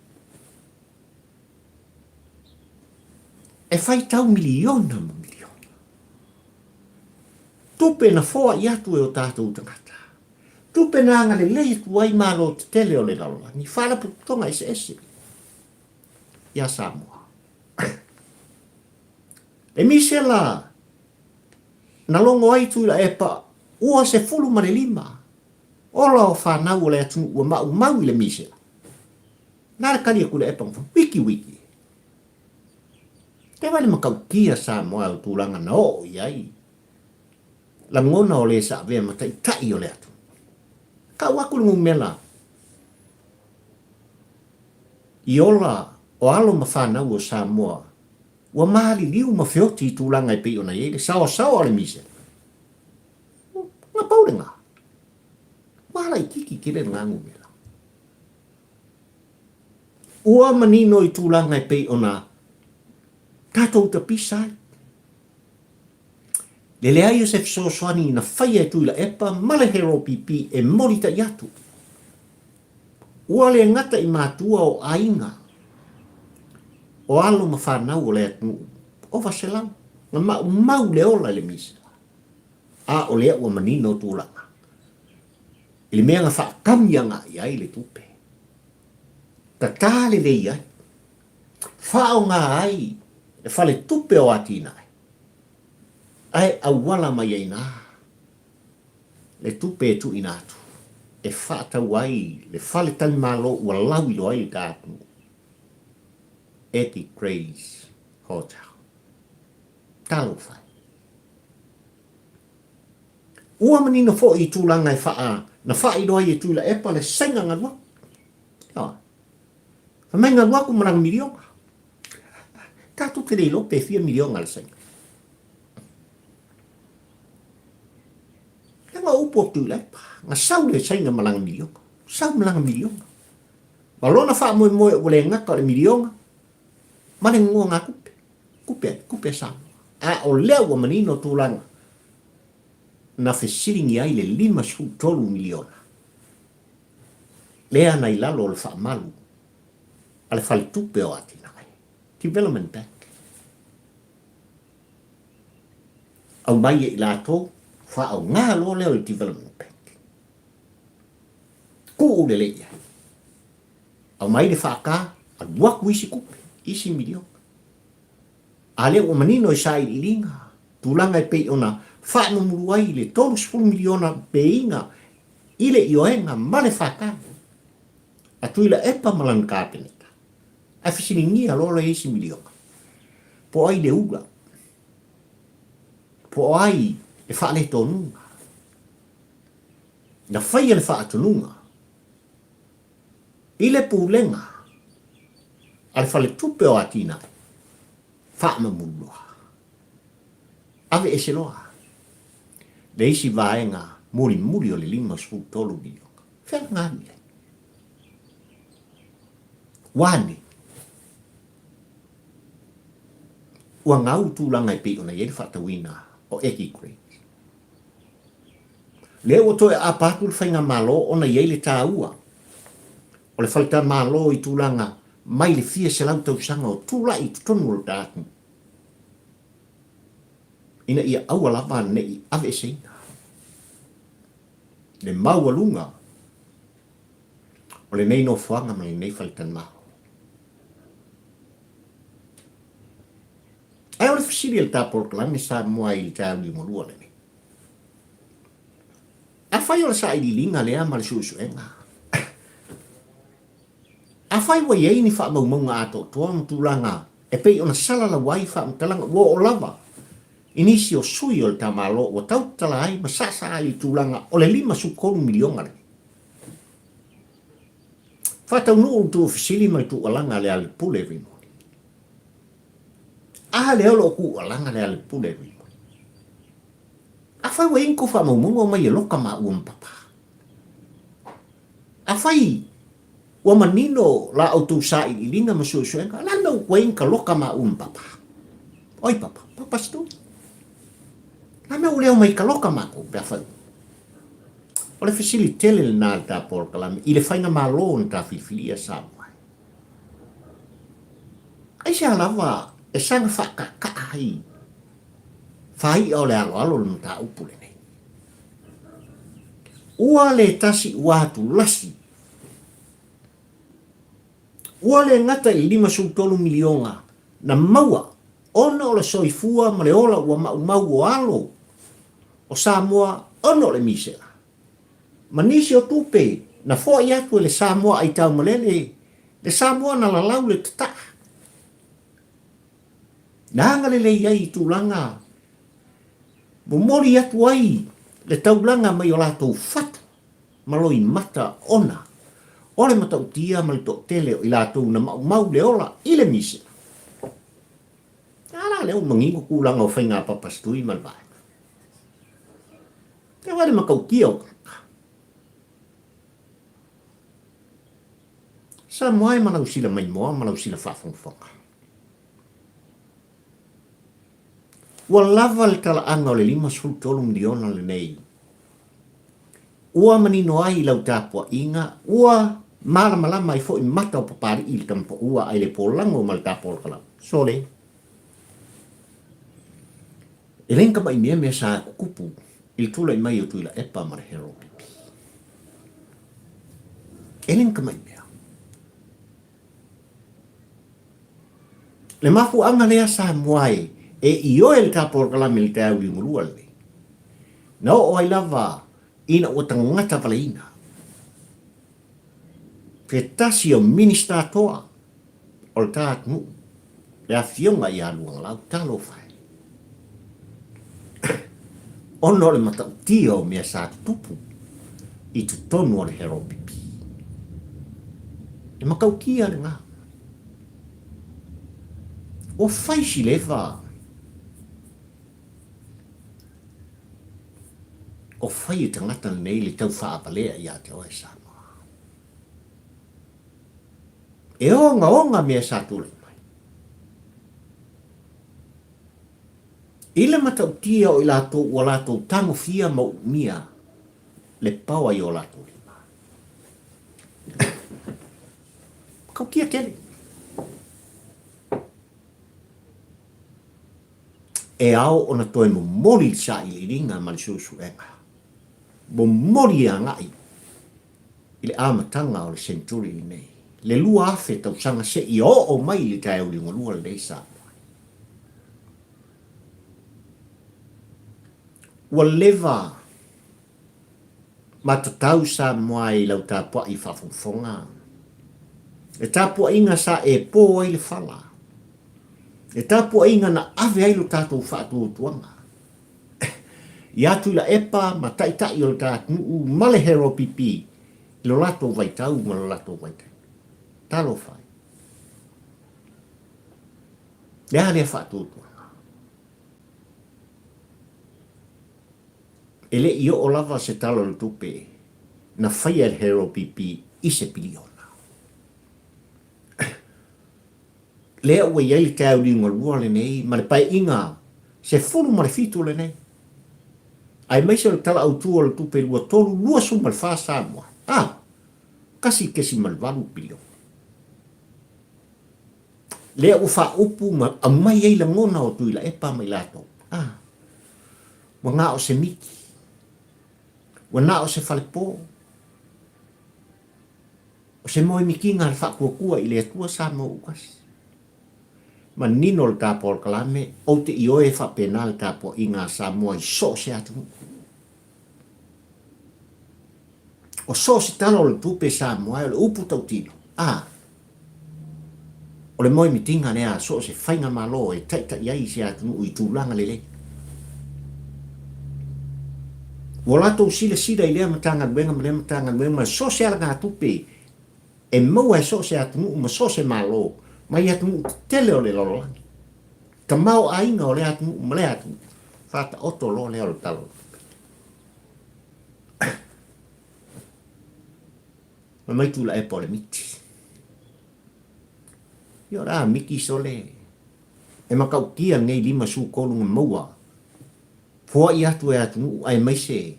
E faitau miliona ma miliona. Tupe na foai atu e o tatou tagata. Tupe na agalelei atu ai Malo tetele o le lalolagi, faalapotopotoga eseese iā Samoa. E misela na logo ai Tuilaepa ua 15 ola o fanau o le atunuu ua maumau i le misela. Na le kali a Tuilaepa na wiki wiki. Te wale matautia Samoa o tulaga na oo i ai lagona o le sa avea ma taitai o le atunuu. Kau aku le numera i ola o alo ma fanau o Samoa ua maliliu ma feoti i tulaga e pei ona i ai le saoasaoa o le misela. Na pau lena. Ua laitiiti tele lena numera. Ua manino i tulaga e pei ona tatou tapisa ai. Le leai o se fesoasoani na faia e Tuilaepa ma le HLPP e molitai atu. Ua le gata i matua o aiga, o alo ma fanau o le atunuu, ova selau, na maumau le ola i le misela. A o lea ua manino tulaga i le mea na faakami agai ai le tupe. Tatā lelei ai, faaaoga ai le faletupe o atinae, ae auala mai ai nā le tupe e tuuina atu e faatau ai le faletalimalo ua lauiloa ai le ta atunuu. Eddie Gray's Hotel. Talofa e. Ua manino foi i tulaga e faa, na faailoa ai e Tuilaepa le saina galuaku. Ioe. Fai mai galuaku ma lana miliona. Tatou te le iloa pe fia miliona le saina. Leaga o upu a Tuilaepa, na sau le saina ma lana miliona. Sau ma lana miliona. Ma lona faamoemoe ua le gata o le miliona ma le gogogatupe. Kupe, kupe a Samoa. A o lea ua manino tulaga na fesiligia ai le 53 miliona lea na i lalo o le faamalu a le Faletupe o Atinae, Development Bank. Aumai e i latou, faaaoga loa lea o le Development Bank. Tuu lelei i ai. Aumai le FK, alu atu isi tupe, isi miliona. A lea ua manino i sailiiliga, tulaga e pei ona faamumulu ai le 30 miliona peiga i le ioega ma le FK. A Tuilaepa ma lana Kapeneta, ae fesiligia loa le isi miliona. Po o ai le ula? Po o ai le faaletonuga? Na faia le faatonuga i le Pulega a le Faletupe o Atinae, faamamulu loa. Ave ese loa. Le isi vaega mulimuli o le 53 miliona. Fea na alu i ai? Ua ane. Ua gau tulaga e pei ona i ai le faatauina o Eki Cranes. Lea ua toe aapa atu le Faigamalo ona i ai le taua o le faletalimalo i tulaga mai le fia selau tausaga o tulai i totonu o lo ta atunuu ina ia aua lava ne i aveeseina le maualuga o lenei nofoaga ma lenei faletalimalo. Ae o le fesili a le ta polokalame Samoa i le taeao liugalua lenei, Afai o le sailiiliga lea ma le suesuega, afai ua i ai ni faamaumauga atoatoa ma tulaga e pei ona salalau ai faamatalaga ua oo lava i nisi o sui o le ta Malo ua tau tatala ai ma saasaa ai i le tulaga o le 53 miliona lenei. Faataunuu le tuufesili ma le tuualaga a Lealailepule Rimoni. A lea o lo o tuualaga Lealailepule Rimoni. Afai ua i ai ni tou faamaumauga omai e loka maua ma papa. Afai ua manino la outou sailiiliga ma suesuega, la le mea ua i ai ni ka loka maua ma papa. Oi papa, papa story. La mea ua le omai ka loka matou pe afai. O le fesili tele lena a le ta polokalame i le faigamalo na ta filifilia Samoa ai. Aisea lava e saga faakaakaa ai faai'a o le aloalo le mataupu lenei. Ua le tasi ua atu lasi. Ua le gata i le 53 miliona na maua ona o le soifua ma le ola ua maumau o alo o Samoa ona o le misela, ma nisi o tupe na foai atu e le Samoa aitaumalele, le Samoa na lalau le tataa. Na agalelei ai i tulaga momoli atu ai le taulaga mai o latou fatu ma loimata ona o le matautia ma le toatele o i latou na maumau le ola i le misela. A la lea ua manino tulaga o faiga papasitui ma le vaega. Lea ua le matautia o tagata. Samoa e ma lau sila maimoa ma lau sila faafogafoga. Ua lava le talaaga o le 53 miliona lenei. Ua manino ai i lau tapuaiga, ua malamalama ai foi mata o Papalii i le tamapaua ai le polago ma le tapolakalau. Sole! E le ni tamaʻi mea mea sa tutupu i le tulai mai o Tuilaepa ma le Hero PP. E le ni tamaʻi mea. Le mafuaaga lea Samoa e e ioe le ta polokalame i le taeao liugalua lenei. Na oo ai lava ina ua tagata valeina se tasi o Minisita toa o le ta atunuu, le Afioga ia Luagalau, talofa e! Ona o le matautia o mea sa tutupu i totonu o le Heropipi. E matautia lena. Ua fai si leva o fai e tagata lenei le tau faavalea ia te oe Samoa. E ogaoga mea sa tulai mai. I le matautia o i latou ua latou tagofia ma uumia le paoa i o latou lima. Matautia tele. E ao ona toe momoli le sailiiliga ma le suesuega. Momoli e agai i le amataga o le century lenei, le 2000 tausaga seia oo mai i le taeao liugalua lenei Samoa. Ua leva matatau Samoa i lau tapuai faafogafoga, le tapuaiga sa e po ai le fala, le tapuaiga na ave ai lo tatou faatuatuaga ia Tuilaepa ma taitai o le ta atunuu ma le Hero PP i lo latou vaitau ma lo latou vaitaimi. Talofa e! Le a lea faatuatuaga? E le i oo lava se Tala o le Tupe na faia e le HRPP i se piliona. Lea ua i ai le taeao liugalua lenei ma le paeaiga 17 lenei, aemaise o le Tala Autu o le Tupe 23/24 Samoa, a, 1.8 piliona. Lea ua faaupu ma aumai ai lagona o Tuilaepa ma i latou, a, ua na o se miti, ua na o se falepo, o se moemitiga a le faatuatua i le Atua Samoa ua tasi. Manino le ta polokalame, ou te ioe e faapena le tapuaiga a Samoa i so o se atunuu. O so o se tala o le tupe Samoa e o le upu tautino, a, o le moemitiga lea a so o se faigamalo e taitai ai i se atunuu i tulaga lelei. Ua latou silasila i lea Matagaluega ma lea Matagaluega ma so o se alagatupe e maua e so o se atunuu ma so o se Malo mai atunuu tetele o le lalolagi. Tamaoaiga o lea atunuu ma lea atunuu, faataoto loa lea o le Tala o le Tupe. Fai mai Tuilaepa o le miti. Ia o le a miti sole e matautia lenei 53 na maua foai atu e atunuu aemaise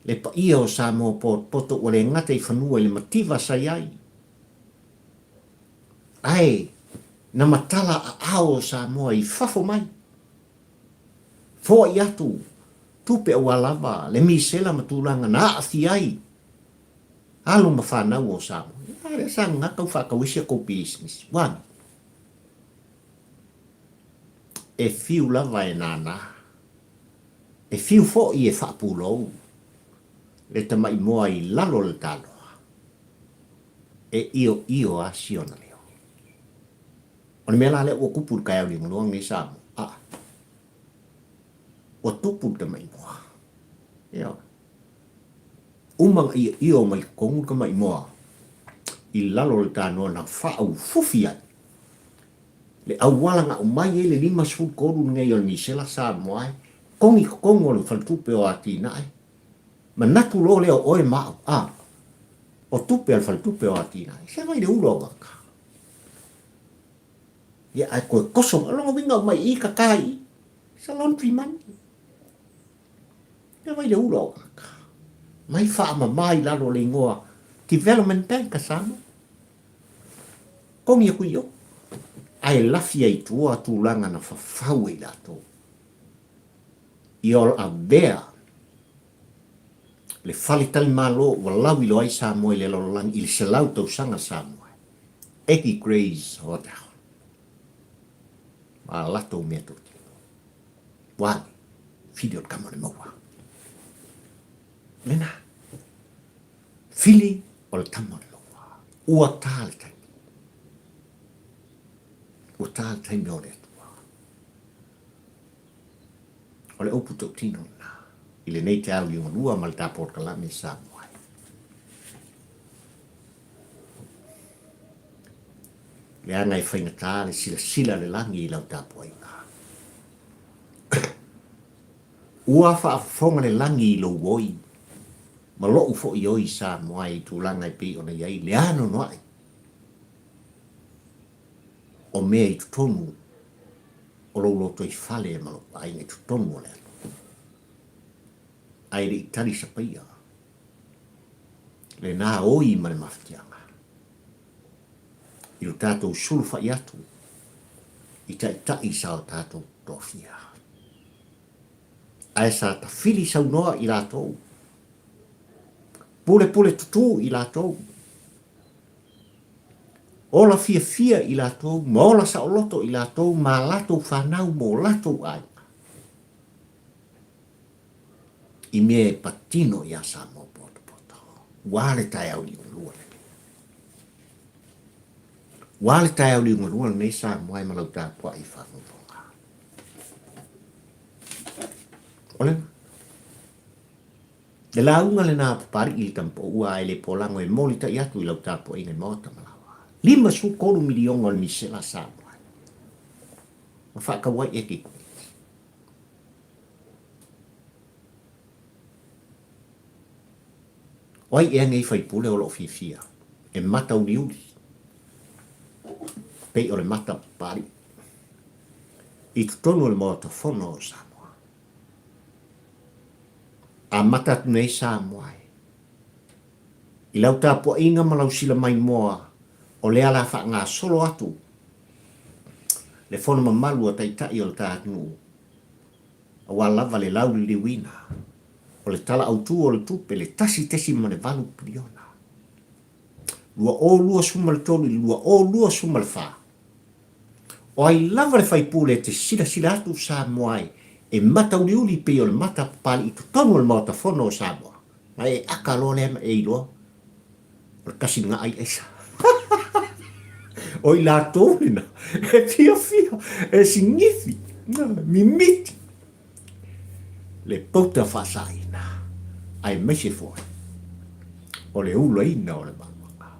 le paia o Samoa potopoto ua le gata i fanua i le mativa sa i ai ae na matala aao o Samoa i fafo mai foai atu tupe aua lava le misela ma tulaga na aafia ai alo ma fanau o Samoa. Ia lea sa gagata tau faatau ai si a tou pisinisi. Ua ane? E fiu lava e nānā. E fiu foi e faapulou le tamai moa i lalo o le taloa. E ioio a si ona leo. O le mea la lea ua tupu i le taeao liugalua lenei Samoa. Aa. Ua tupu le tamai moa. Ioe. Uma na ioio mai totonu le tamai moa i lalo o le tanoa na faaufufi ai le auala na aumai ai le 53 lenei o le misela Samoa e togi totonu o le faletupe o atinae. Manatu loa lea o oe ma au, a, o tupe a le faletupe o atinae. Se vai le ulu au aka. Ia, ae toe toso mai. O lona uiga aumai i i kaka i i. It's a laundry money. Ia vai le ula o aka. Mai faamama i lalo o le igoa Development Bank a Samoa. Kogi aku i o. Ae lafi ai i tua tulaga na fafau e i latou. Ia o avea le faletalimalo ua lauiloa ai Samoa i le lalolagi i le 100 tausaga Samoa. Aggie Grey's Hotel. Ma latou mea totino. Ua ane, fili o le tama o le maua. Lena. Fili o le tama o le maua. Ua tā le taimi. Ua tā le taimi o le Atua. O le upu tautino lena i lenei taeao liugalua ma le ta polokalame Samoa ai. Leaga e faigata le silasila le lagi i lau tapuaiga. Ua faafofoga le lagi i lou oi, ma lou foi oi Samoa i tulaga e pei ona i ai le anoanoai o mea i totonu o lou lotoifale ma lou aiga i totonu o le atunuu. Ae le i tali sapaia lena oi ma le mafatiaga i lo tatou sulufai atu i taitai sa o tatou tofia. Ae sa tafili saunoa i latou, pulepule tutū i latou, ola fiafia i latou ma ola saoloto i latou ma a latou fanau ma o latou aiga i mea e patino iā Samoa potopoto. Ua le taeao liugalua lenei. Ua le taeao liugalua lenei Samoa e ma lau tapuai i faafogafoga. O lena. Le lauga lena a Papali'i i le Tamapoua ae le polago e molitai atu i lau tapuaiga i Maota ma Laoa. 53 miliona o le misela Samoa ma faatau ai eke i Komiti. O ai ea nei faipule o lo o fiafia e mata uliuli pei o le mata papalii i totonu o le Maota Fono o Samoa? Amata atu nei Samoa e i lau tapuaiga ma lau silamaimoa o lea la faagasolo atu le fono mamalu a Taitai o le ta atunuu aua lava le lauliliuina o le Tala Autu o le Tupe le $1.8 piliona 2023 i le 2024. O ai lava le faipule e te silasila atu Samoa e e matauliuli pei o le mata papalii i totonu o le Maota Fono o Samoa, na e aka loa lea ma e iloa o le kasi lena ai aisa. O i latou lena e fiafia e sinifi, mimiti le pouta faasaina aemaise foi o le ulaina o le maluaga.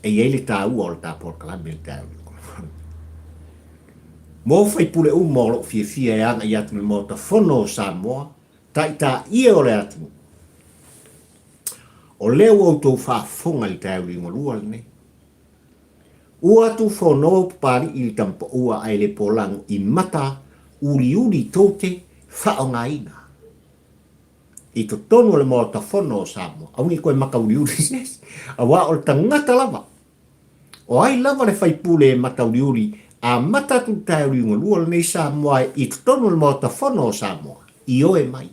E i ai le taua o le ta polokalame i le taeao nei. Mo faipule uma o lo o fiafia e agai atu i le Maota Fono o Samoa, taitaia o le atunuu, o lea ua outou faafofoga i le taeao liugalua lenei. Ua tufono Papalii i le tamapaua ae le polago i mata uliuli tou te faaaogaina i totonu o le Maota Fono o Samoa. Aua ne i toe mata uliuli se isi, aua o le tagata lava, o ai lava le faipule e mata uliuli amata atu i le taeao liugalua lenei Samoa i totonu o le Maota Fono o Samoa, ioe mai,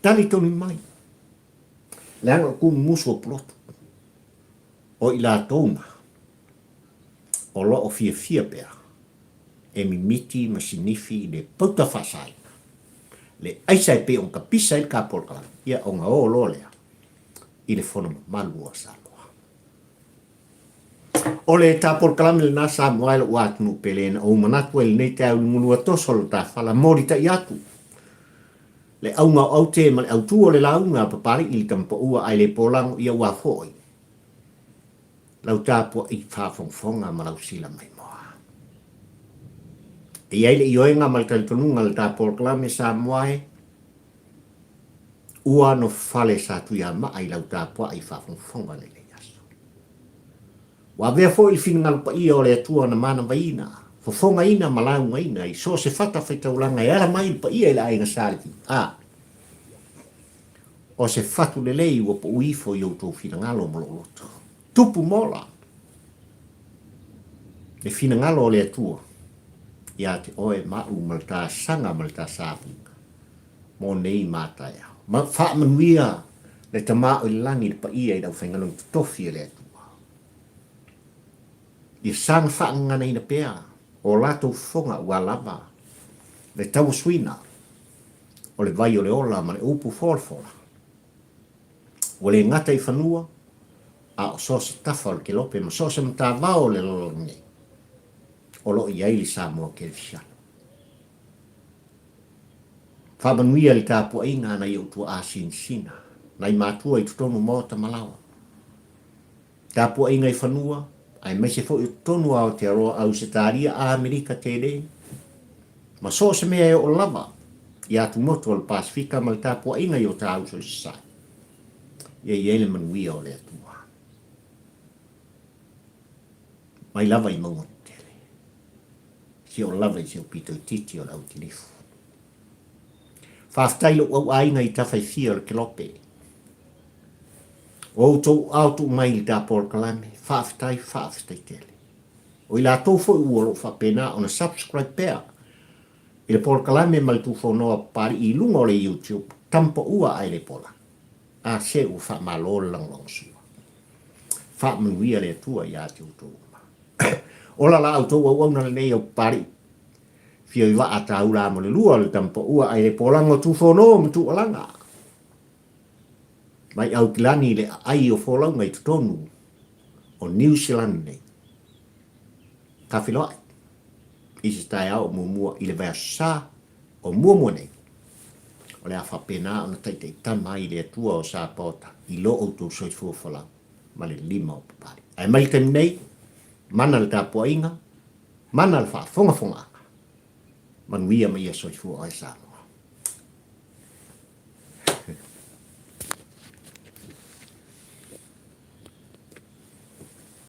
talitonu mai, leaga o le mumusu o pulotu. O i latou na o lo o fiafia pea e mimiti ma sinifi i le pauta faasaina, le aisa e pei ona tapisa ai le ta polokalame, ia ona o loa lea i le fono mamalu a Samoa. O le ta polokalame lena Samoa e lou atunuu pele na ou manatu ai i lenei taeao i luga lua toso o lo ta fala molitai atu le auga o aute ma le autu o le lauga a Papalii i le tamapaua ae le polago ia ua foi lau tapuai faafogafoga ma lau sila maimoa. E i ai le ioega ma le talitonuga le ta polokalame Samoa e ua nofale sa Tuiamaa i lau tapuai faafogafoga lenei aso. Ua avea foi le finagalo paia o le Atua na manavaina, fofogaina ma laugaina i so o se fatafaitaulaga e ala mai le paia i le aiga Sa Levi, a o se fatu lelei ua pau ifo i outou finagalo ma lou loto. Tupu mola le finagalo o le Atua ia te oe ma au ma le ta saga ma le ta saviga mo nei ma taeao. Ma faamanuia le Tama o i le lagi i le paia i le aufaigaluega totofi a le Atua. Ia saga faagaganaina pea o latou fofoga ua lava le tauasuina o le vai o le ola ma le upu folafola. Ua le gata i fanua, a o so o se tafa o le kelope ma so o se matavao o le lalolagi nei, o lo o i ai le Samoa Kerisiano. Faamanuia le tapuaiga a nai ou tuaa sinasina, nai matua i totonu maota ma laoa. Tapuaiga i fanua, aemaise foi o totonu o Aotearoa, Ausetalia, Amerika tele, ma so o se mea e oo lava i atumotu o le Pasefika ma le tapuaiga i o ta uso i Sasae. Ia i ai le manuia o le Atua. Mai lava i mauga tetele. Si o lava i si ou pito itiiti o le autilifu. Faafetai lou au aiga i tafa e fia o le kelope. O outou ao tuu mai i le ta polokalame, faafetai, faafetai tele. O i latou foi ua o lo o faapena ona subscribe pea i le polokalame ma le tufonoa Papalii i luga o le YouTube, tamapaua ae le pola. A se ua faamalo le lagolagosua. Faamanuia le Atua ia te outou uma. Ola la outou auauna lenei au Papalii. Fio i vaa taula mo le lua o le tamapaua ae le polago tufono ma tuualaga. Mai Aukilani le aai o folauga i totonu o Niu Silani nei. Ka feloai i se taeao o muamua i le vaiaso sa o muamua nei, o le a faapena ona taitaitama ai le Atua o Sapaota i lo outou soifua folau ma le lima o Papalii. Ae mai le taimi nei, mana le tapuaiga, mana le faafogafogaaga. Manuia ma ia soifua oe Samoa.